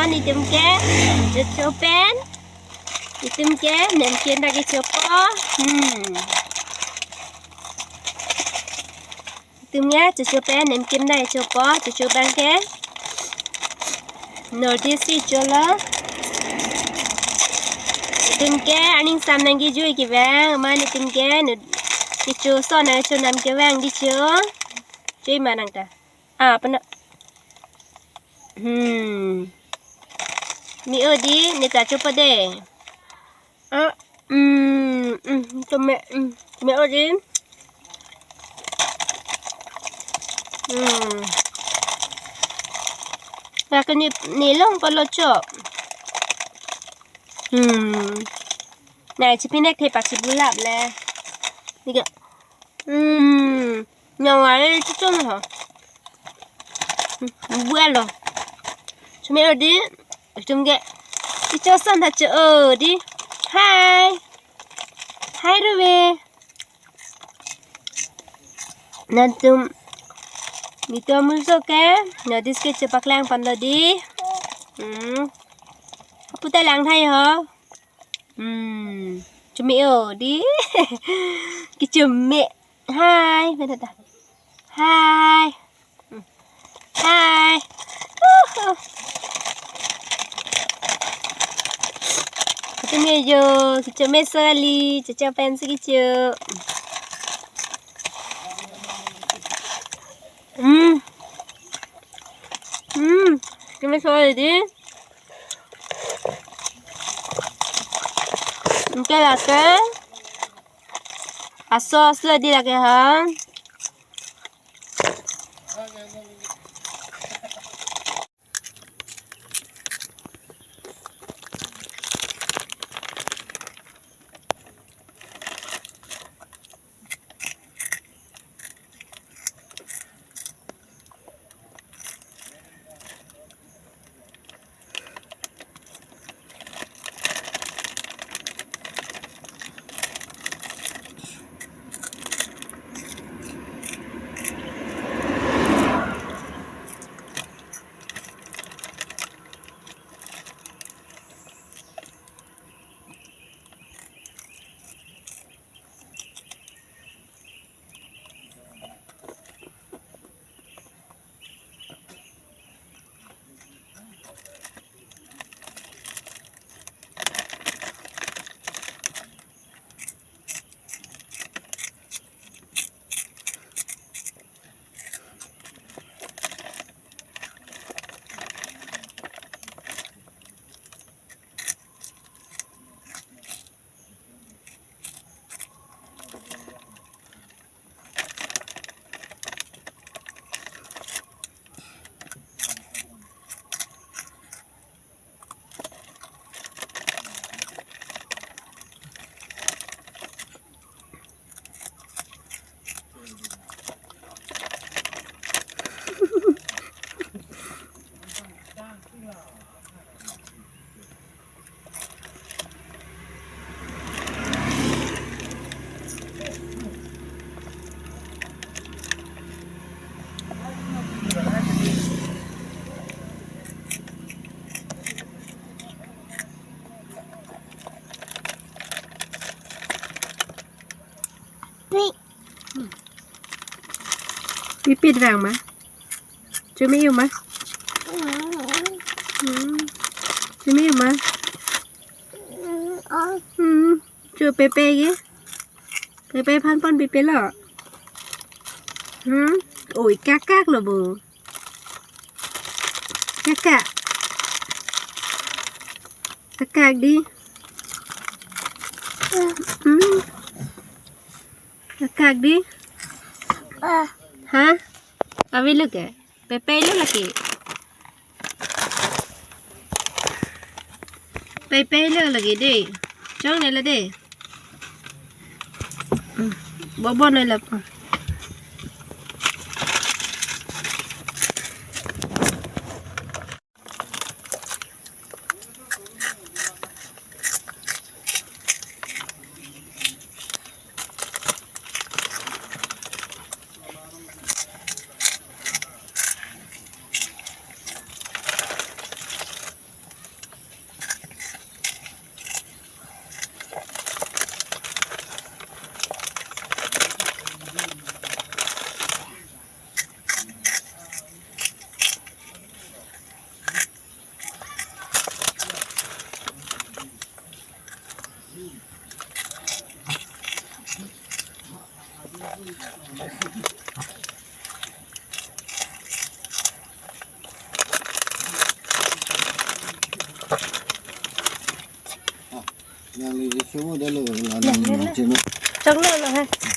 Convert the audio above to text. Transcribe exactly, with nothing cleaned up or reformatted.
Netum ke chocho pen. Netum ke namkin ta kechopo. Hmm. Netum ke chocho pen namkin ta kechopo. Chocho abang ke North East si cholo. Netum ke aning sam nangkejui kevang. Amat netum ke nu kecho ason nangchonam kevang di cho. Chui ma nang ta. Ah, pena. Hmm. Me-o di, ne ta chopo de. Ah, hmm, hmm, tome, hmm, me-o di. Hmm. Pakai ni, ni long palo cho. Hmm. Nai chipinek thepak si bulap le. Nika. Hmm. Nang ai chichon ho. Hmm. Buat lo. Chumi odi. Chum ke. Chicho ason ta cho odi. Hai. Hai Ruby. Netum. Netum amuso ke. North East ke chepaklang pon lo di. Hmm. Aputa lang thai ho. Hmm, chumi-o di. Kechumi. Hai, mana ta? Hai. Hmm. Hai. Uhu. Kechumi jo, kechumi sekali, chocho pen si kecho. Hmm. Hmm, kechumi sekali di. Anke lake. Aso aso di lake ha. Pipit vang ma. Chumi-o ma. Hmm. Chumi-o ma. Hmm. Cho pepe ke. Pepe phan pon pepe lo. Hmm. Oi, kakak lo bo. Kakak. Kakak di. Hmm. Kakak di. Ha? Avelo ke? Pepe lo lake. Pepe lo lake de. Chongnelo de. Hmm. Bobo nelo. Nangli sumo dalo, la nang, nang chino. Chaklo lo he.